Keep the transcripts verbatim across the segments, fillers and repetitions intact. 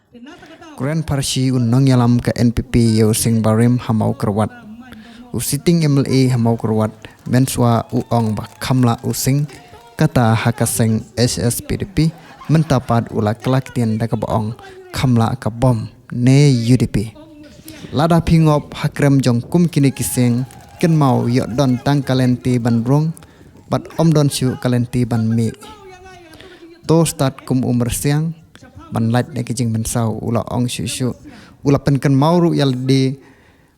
Kren pharshi u nongïalam ka N P P ïa u Sing Barim ha Mawkyrwat. U sitting M L A ha Mawkyrwat mynshuwa u ong ba kham lah u Sing, kata ha ka seng H S P D P, mynta pat u la kylla ktien da kaba ong kham lah ka bom ne U D P. Lada phi ngop ha krem jong kum kine ki seng, kynmaw ïoh don tang ka lynti ban rung bad ym don shuh ka lynti ban mih. To stad kum u myrsiang ban lait na ki jingmynsaw, u la ong shuh shuh. U la pynkynmaw ruh ïa lade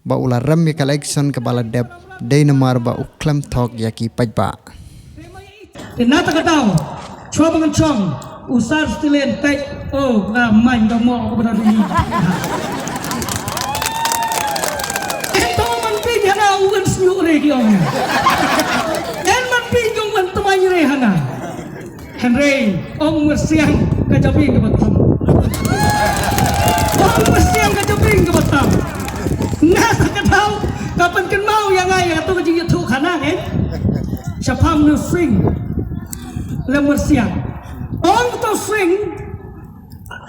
ba u la rem ïa ka election kaba la dep, dei namar ba u khlem thok ïa ki paidbah. Te na kata ka daw, shuwa ba ngan shong, u Sar Stilien peit, oh, nga main da mo ko ba da ri. Ento man pi hana u kan snyu re ki ong. En man pi jong man tmai re hana. Hynrei ong myrsiang ka jabieng kaba tam. Ong myrsiang ka jabieng kaba tam. Na kata ka daw ka pynkynmaw ïa nga ïa kato ka jingïathuh khana, eh. Shaphang u Sing lem myrsiang. Ong to Sing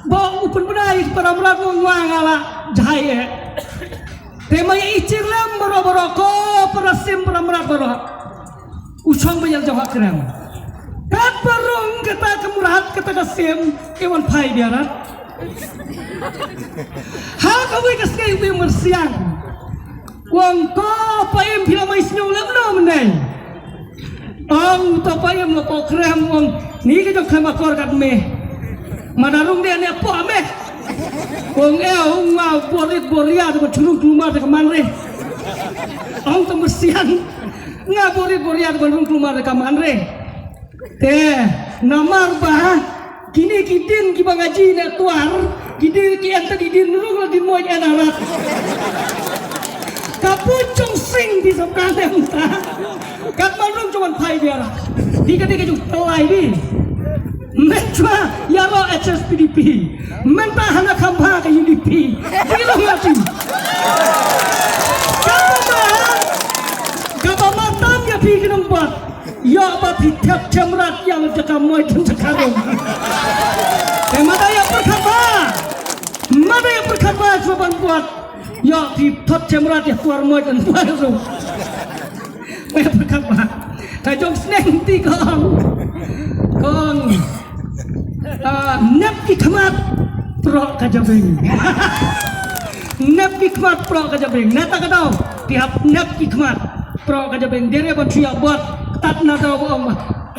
ba u pynbna ïa ki para mrad, ong nga nga la jai, eh. Te ma ïa i Chirlem baroh baroh, ko para sim para mrad baroh. U shong ba ïa la jong ha krem. Katba rung kata ka mrad, kata ka sim, i wan phai biarat. Ha kawei ka sngi u myrsiang. Ong ko pa im, phi la mai sngew lem no mynne? Ong to pa im, la pok krem, ong ni ka jong khlem akor kat me. Mada rung de ne pok me. Ong eh, ong nga borit boria de ba chulung klumar de ka man re. Ong to myrsiang. Nga borit boria de ba rung klumar de ka man re. Te namar ba kine ki din kiba nga ji ne twar, ki din ki enta ki din rung la din moj en arat. Ka pu jong Sing di sop ka tem ta. Kat man rung jong wan phai biara. Di ka di ka jong pelai di. Menchwa ïa ro H S P D P. Menta hana kham ba ka U D P. Di lo nga ti. Kaba ma, kaba ma tam ïa phi ki nong bat. Ïa ba phi thep chemrat ïa la jaka moi jong jaka rong. Te mada ïa pyrkhat ba. Mada ïa pyrkhat ba shuwa ban buat. Ïa phi thep chemrat ïa tuar moi jong tuar rong. Mada ïa pyrkhat ba. Ka jong sneng ti kong. Kong. Ah, nep ki khmat proh ka jabeng. Nep ki khmat proh ka jabeng. Neta ka daw. Ti hap nep ki khmat. Proh ka jabeng, dere ban shu ïa bot, tat na daw ba ong ma.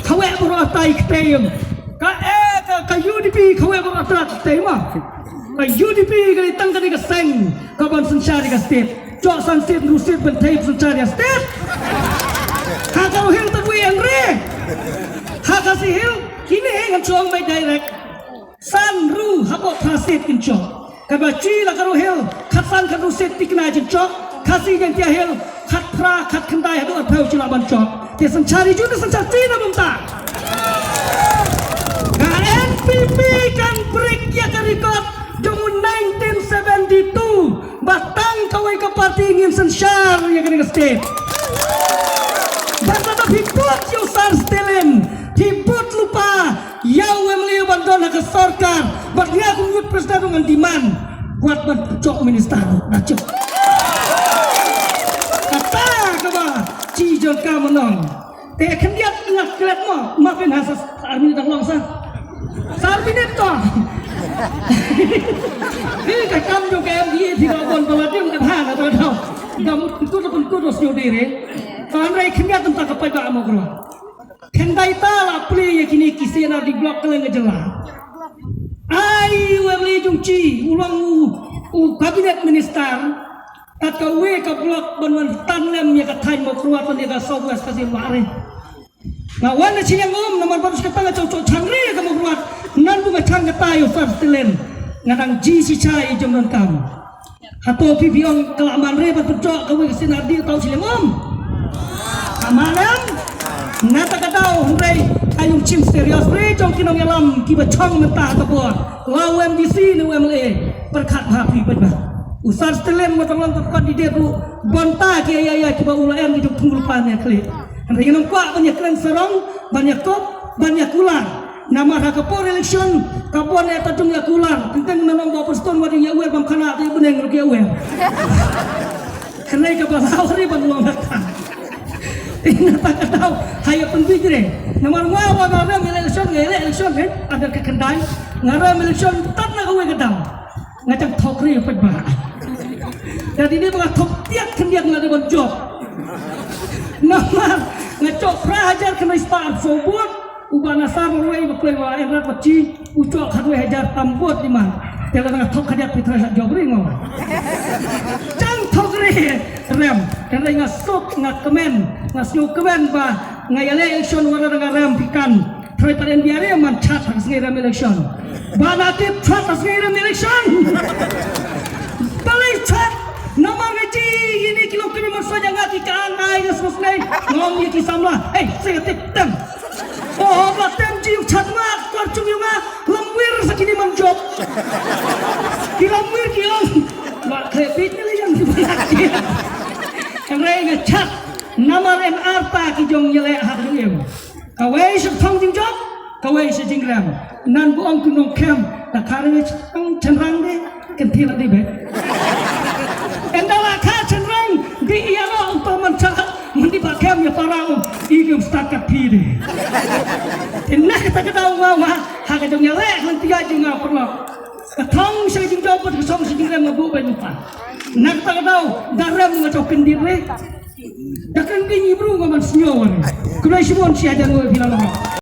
Kawei baroh tai ktei em. Ka, eh, ka, ka U D P, kawei baroh tai ktei ma. Ka U D P ka dei tang ka dei ka seng, ka ban synshar ïa ka state. Jok san state, ru state, ban thei synshar ïa state. Ha ka Garo Hills ta wei ang re. Ha Khasi Hills, kine ngan shong mai direct. San ru hapoh phra state kin chok. Kaba chi la Garo Hills, khatsan khatru state tikna jin chok. Khasi Jaiñtia Hills, khatphra, khatkhyndai haduh arphew chi la ban chok. Te synshar ïa jun, te synshar chi na bynta. Ka N P P kan break ïa ka record jong u nineteen seventy-two. Ba tang kawei ka party ngin synshar ïa kane ka state. Ba ka da phi put ïa u Sar Stilin, phi put lypa ïa u M L A ban don ha ka sorkar, bad nga kum youth president ruh ngan demand wat ban pynjop minister ruh, da jop. Kata kaba chi jong ka mynno. Te khyndiat nga klet mo, ma pyn ha sa, sa ar minit dang long sa. Sa ar minit to. Ni ka kam jong ka M D A phi ka bon ba la dim ka tha na to to. Dam tu tu tu tu sñiaw dei re. To hynrei khyndiat mynta ka paidbah Mawkyrwat. Khyndai ta la plie ïa kine ki C and R D block kylleng ka jylla. Ai u M L A jong chi u long u, u cabinet minister. Kat kawei ka block ban wan tan lem ïa ka thaiñ Mawkyrwat lane ïa ka South West Khasi Hills. Nga wan na shiliang um namar ba ruh shi katta nga chong chong chang re ïa ka Mawkyrwat. Ngan bun nga chang kata ïa u Sar Stilin. Nga dang ji shisha ïa jong donkam. Hato phi phi ong ka la man re ban pynjop kawei ka C and R D tang shiliang um? Ka man em? Na kata ka daw hynrei ka ïung chim serious re jong ki nongïalam kiba chong mynta ha ka bor. La u M D C ne u M L A. Pyrkhat bha phi paidbah. U Sar Stilin wat long ka candidate ruh, bynta ki ïa ïa kiba u la em ki jong thung lypa ne khlieh. Hynrei ngi nym kwah ban ïa kren sarong, ban ïa kop, ban ïa kular. Namar ha ka por election ka bor ne ta jong ïa kular. Teng teng ngan ong ba u Wat ïa wer bam khana te bneng ruh ïa wer. Kane ka ba law ri ban long kata. Ina ta ka daw ha ïa pynbit re. Namar nga wa nga rem election, nga election re. Ada ka khyndai nga rem election tat na ka wei ka daw. Nga chang thok ri pet ba. Jadi ni ba nga thok tiak khyndiat nga dei ban jop. Namar nga chok phra hajar khyndai spah arphew vote. Uba na sa ba wei ba kloi ba en rat ba chi. U chok khatwei hajar tam vote di man. Te la nga thok khyndiat phi trai sa jop ri ngo. Chang thok ri rem. Kan ri nga suk nga kmen nga suk kmen ba nga ïa leh election wala nga rem phi kan. Trai pat en biare man chat ha sngi rem election. Ba na tip chat ha sngi rem election. Balei chat namar nga ji ini kilo kini man sa janga ki ka an ai nga suk sngi ngom ïa ki samla. Hei, sngi tip tem. Oh, ba tem ji u chat ma kor chung ïa nga lam wir sa kini man jop. Ki lam wir ki ong. Ba kre bit ni li jang ki ba ki. Kan ri nga chat namar en arta ki jong ïa leh ha ka jong em. Kawei sha thong jingjop, kawei sha jingrem. Nan bu ong ku nongkhem, da kha re chang chanrang de, kan thi la di be. Ynda la kha chanrang, di ïa ro ong to man cha, man di ba khem ïa para ong, i kem start ka phi de. Ynda kata ka daw nga wa, ha ka jong ïa leh, lan ti ïa jong nga pernah. Ka thong sha jingjop, ka thong sha jingrem nga bu ba nyupa. Na kata ka daw, da rem nga chok kendit re. Da kan ding i bru nga man sngew wan. Khublei shibun shi hajar ngut phi la long.